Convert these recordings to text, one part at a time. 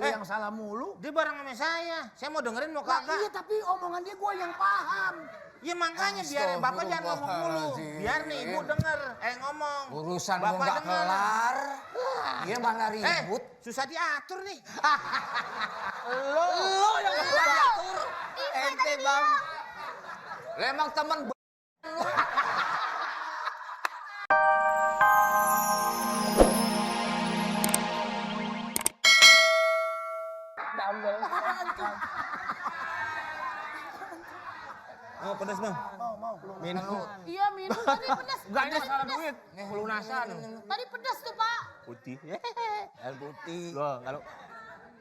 yang salah mulu. Dia bareng sama saya mau dengerin mau kagak. Iya tapi omongan dia gue yang paham. Ya makanya biar bapak jangan ngomong mulu. Biar nih ibu denger, ngomong. Urusan bapak gua nggak kelar. Dia malah ribut. Susah diatur nih. Lo yang susah diatur. Ente bang. Lo emang temen Oh pedas bang. Mau. Minum. Iya minum tadi pedas. Enggak ada salah duit. Pelunasan. Tadi pedas tuh Pak. Putih. air putih. Loh kalau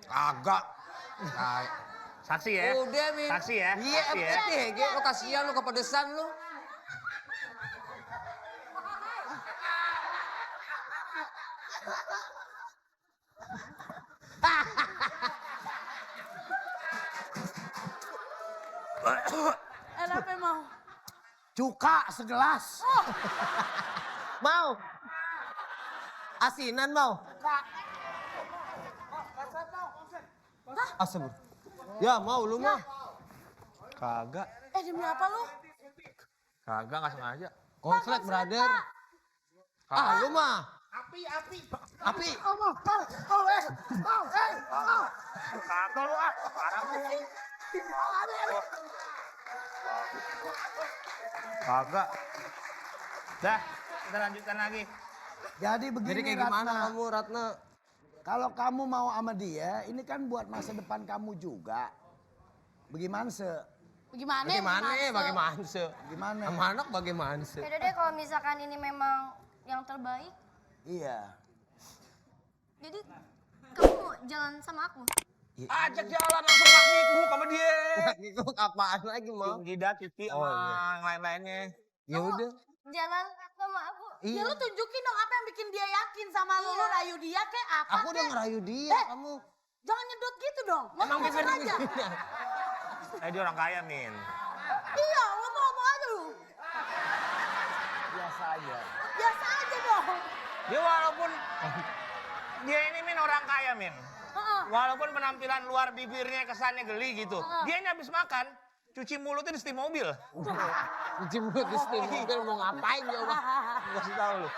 Agak. Nah, saksi ya. udah Min. Saksi ya. Iya, Saksi ya. ente lo kasihan lo kepedesan lo. Apa mau? Cuka segelas. Mau? Asinan mau? Asal. Ya mau lu mah? Kagak. Demi apa lu? Kagak nggak sengaja. Konslet brother. Ah lu mah? Api. Api. Kagak lu ah. Parah lu. Kagak. Dah, kita lanjutkan lagi. Jadi begini Jadi kayak gimana kamu Ratna? Kalau kamu mau sama dia, ini kan buat masa depan kamu juga. Bagaimana se? Bagaimana? Bagaimana se? Gimana? Sama anak bagaimana se? Yaudah deh kalau misalkan ini memang yang terbaik. Iya. Jadi kamu mau jalan sama aku? Ajak jalan langsung makmikmu sama dia. Itu apaan lagi mau? Jidat, pipi, sama yang lain-lainnya. Ya udah. Jalan sama aku. Ya lu tunjukin dong apa yang bikin dia yakin sama lu. Lu rayu dia kayak apa Aku udah ngerayu dia, kamu. Jangan nyedot gitu dong. Emang Ngomong bener aja. Dia orang kaya, Min. Iya ngomong aja lu. Biasa aja. Biasa aja dong. Dia walaupun dia ini Min orang kaya, Min. Walaupun penampilan luar bibirnya kesannya geli gitu. Dia ini habis makan, cuci mulutnya di setim mobil. Cuci mulut di setim mobil mau ngapain ya Allah? Kasih tahu lu.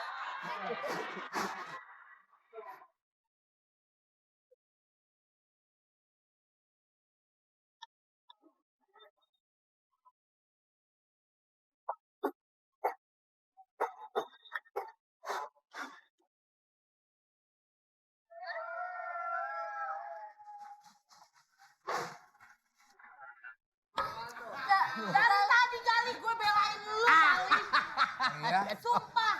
Dari tadi Gali gue belain lu Gali. Iya. Sumpah.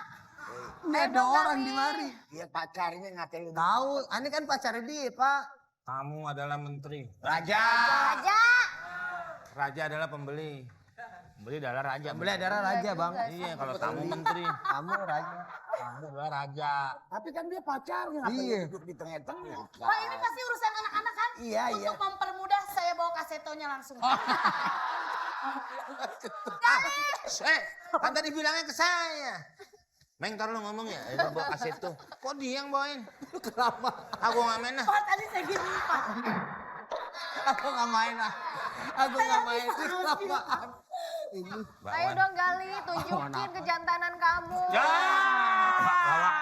Ini ada orang di mari. Dia pacarnya ngatain. Tahu, ini kan pacarnya dia, Pak. Kamu adalah menteri. Raja. Aja. Raja adalah pembeli. Pembeli adalah raja. Beli adalah raja, Bang. Iya, kalau tamu menteri. Kamu raja. Kamu adalah raja. Tapi kan dia pacarnya, Iya. ngapain duduk di tengah-tengah. Wah ini pasti urusan anak-anak kan? Iya. Untuk mempermudah saya bawa kasetonya langsung. Kan tadi bilangnya ke saya. Meng, ntar lu ngomong ya, bawa kaset tuh. Kok dia yang bawain? Kenapa? Aku nggak main ah. Oh tadi saya gini Pak. Aku nggak main lah. Aku nggak main. Apaan? Ini. Ayo dong Gali, tunjukin kejantanan kamu. Ya! Lawak.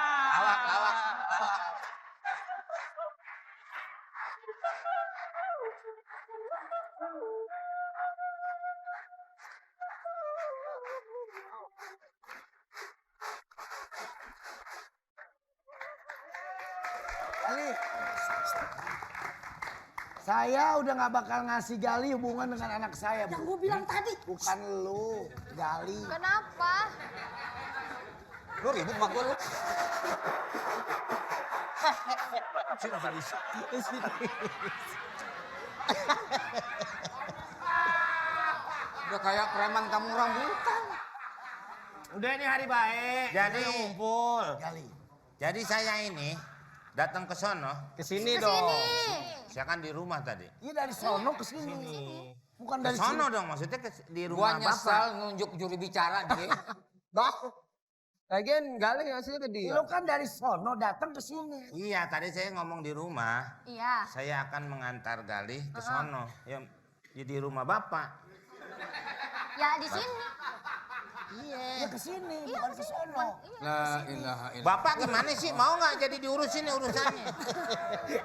Gali, saya udah nggak bakal ngasih Gali hubungan dengan anak saya, Yang Bu. gue bilang tadi. Bukan lu, Gali. Kenapa? Lu ribut sama gue lu. Udah kayak preman kamu rambutan. Udah ini hari baik. Jadi ngumpul. Gali. Jadi saya ini datang ke sono. Kesini Kesini. dong. Saya kan di rumah tadi. Iya dari sono ke sini. Bukan Ke dari sono sini. dong, maksudnya di Gua rumah nyesel bapak. nunjuk juru bicara dia. Bah. Lagian Galih ngasih ke dia. Lu kan dari sono datang ke sini. Iya, tadi saya ngomong di rumah. Iya. Saya akan mengantar Galih ke sono. Ya, di rumah Bapak. Ya di sini. Ya ke sini, bukan ke sono. La ilaha illallah. Bapak gimana sih? Mau nggak jadi diurusin nih urusannya?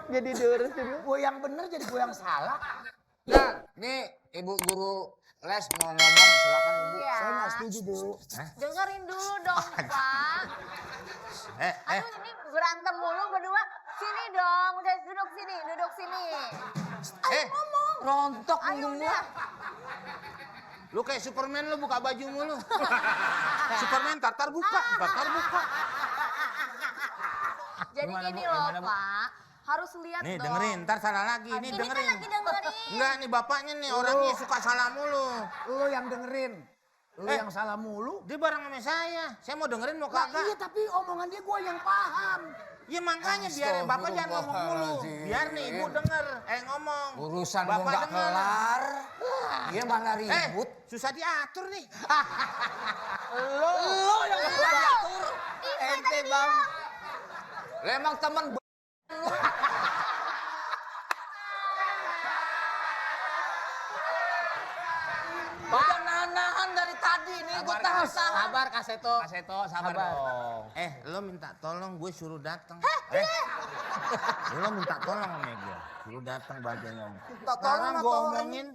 Jadi diurusin. Gue yang bener jadi gue yang salah. Nah, nih ibu guru les mau ngomong, silakan ibu. Iya. Saya nggak setuju, Bu. Dengerin dulu dong, Pak. Aduh, ini berantem mulu berdua. Sini dong, udah duduk sini, duduk sini. Ngomong. Rontok Ayo udah. Lu kayak Superman, lu buka baju mulu. Superman, tartar buka. Jadi Gimana, gini Bu? loh, Gimana, Bu? Pak. Harus lihat Nih dong. dengerin, ntar salah lagi. Nih Ini dengerin. kan lagi dengerin. Enggak, nih bapaknya nih orangnya suka salah mulu. Lu yang dengerin. Lu yang salah mulu. Dia bareng sama saya mau dengerin mau Lah, kagak. iya, tapi omongan dia gue yang paham. Ya makanya biar bapak jangan ngomong mulu. Biar nih ibu denger, ngomong. Urusan gua Bapak nggak denger. kelar. Dia malah ribut. Susah diatur nih. Lo yang ngatur. Ente bang. Lo emang temen Udah nahan dari tadi nih, gue tahan. Sabar Kaseto. Sabar dong. Lo minta tolong gue suruh datang. Lo minta tolong sama gue. Suruh datang bagian ngomong. Sekarang gue omongin,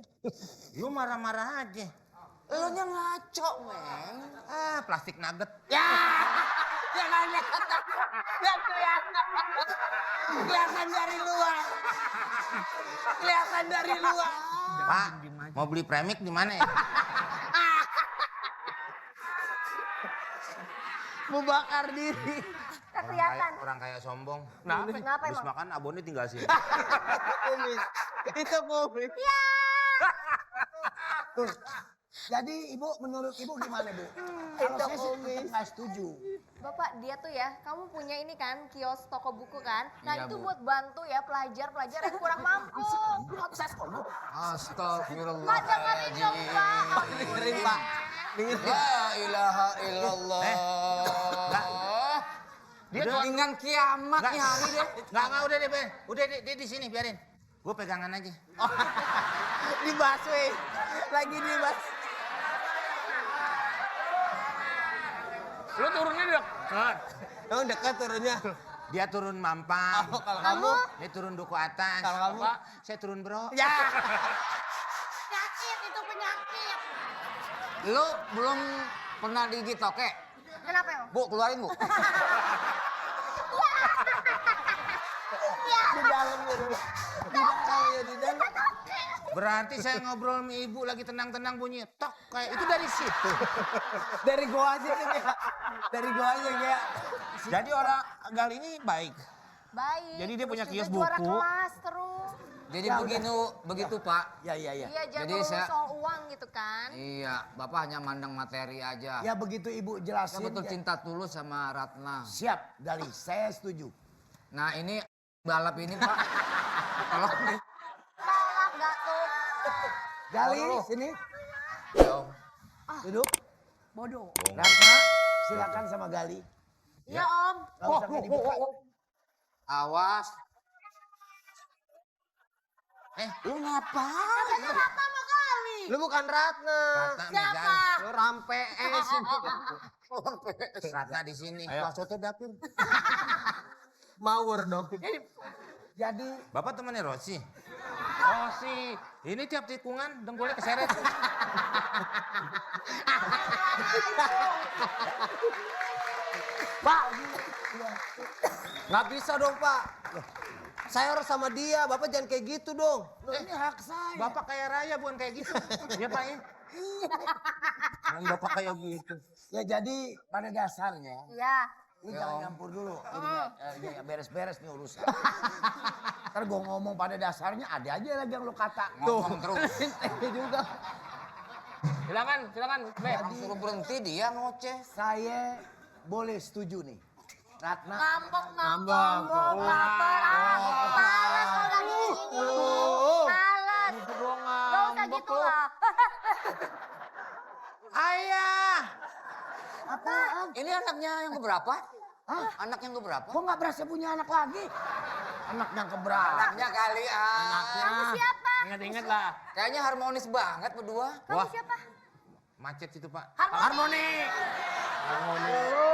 lu marah-marah aja. Lo nya ngaco, Meng. Plastik nugget. Ya, jangan kelihatan. Ya kelihatan. Kelihatan dari luar. Kelihatan dari luar. Pak, mau beli premik di mana ya? Mau bakar diri. Nggak kelihatan. Orang kaya sombong. Kenapa Habis emang? makan abonnya tinggal sini. Itu kumis. Tuh. Jadi ibu, menurut ibu gimana, Bu? Kalau saya sih tetap nggak setuju. Bapak, dia tuh ya, kamu punya ini kan, kios toko buku kan? Nah Iya, itu Bu. buat bantu ya pelajar-pelajar yang kurang mampu. Astagfirullah. Pak, dengerin dong, Pak. Dengerin, Pak. La ilaha illallah. Dia dengan kiamat nih hari deh. Enggak, udah deh, Ben. Udah dia di sini biarin. Gue pegangan aja. Di busway. Lagi di bus. Lu turunnya dekat. Emang dekat turunnya. Dia turun mampang. Kalau kamu? Dia turun duku atas. Kalau kamu? Pak, saya turun bro. Ya. Penyakit itu penyakit. Lu belum pernah digigit toke? Kenapa emang? Bu, keluarin, Bu. Di dalam ya, di dalam ya, di dalam. Berarti saya ngobrol sama ibu lagi tenang-tenang bunyi tok kayak itu dari situ. Dari gua aja tuh kayak. Dari gua aja kayak. Jadi orang Gal ini baik. Baik. Jadi dia punya Terus kios juga juara buku. kelas terus. Jadi begitu Pak. Ya. Iya, jangan Jadi melulu saya- soal uang gitu kan. Iya, Bapak hanya mandang materi aja. Ya begitu ibu Saya jelasin. betul ya. cinta tulus sama Ratna. Siap, Gali. Saya setuju. Nah ini balap ini Pak. Tolong nih. Balap gak tuh? Gali, sini. Yo. Duduk. Bodoh. Ratna, silakan sama Gali. Iya Om. Gak usah kayak dibuka. Awas. Lu ngapain? Kenapa sama kali? Lu bukan Ratna. Ratna Siapa? megang. Lu Rampes. Ratna di sini. Wah, soto dapur. Mawur dong. Jadi, Bapak temannya Rosi. Rosi. Ini tiap tikungan dengkulnya keseret. Pak. Nggak bisa dong Pak. Saya harus sama dia. Bapak jangan kayak gitu dong. loh, ini hak saya. Bapak kaya raya bukan kayak gitu. Ya Pak ya. Bapak kayak gitu. Ya jadi pada dasarnya, Iya. lu jangan nyampur dulu. Ini beres-beres nih urusan. Ntar gue ngomong pada dasarnya ada aja lagi yang lu kata. Ngomong terus. juga. Silakan. Be. Suruh berhenti dia ngoceh. Saya boleh setuju nih. Ratna. Ngambek. Males orang ini. Males. Gak usah gitu lah. Ayah. Apaan? Ini anaknya yang keberapa? Hah? Anak yang keberapa? Kok nggak berasa punya anak lagi? Anak yang keberapa? Anaknya kali Kamu siapa? Ingat-ingat lah. Kayaknya harmonis banget berdua. Kamu siapa? Macet itu, Pak. Harmoni. Harmoni.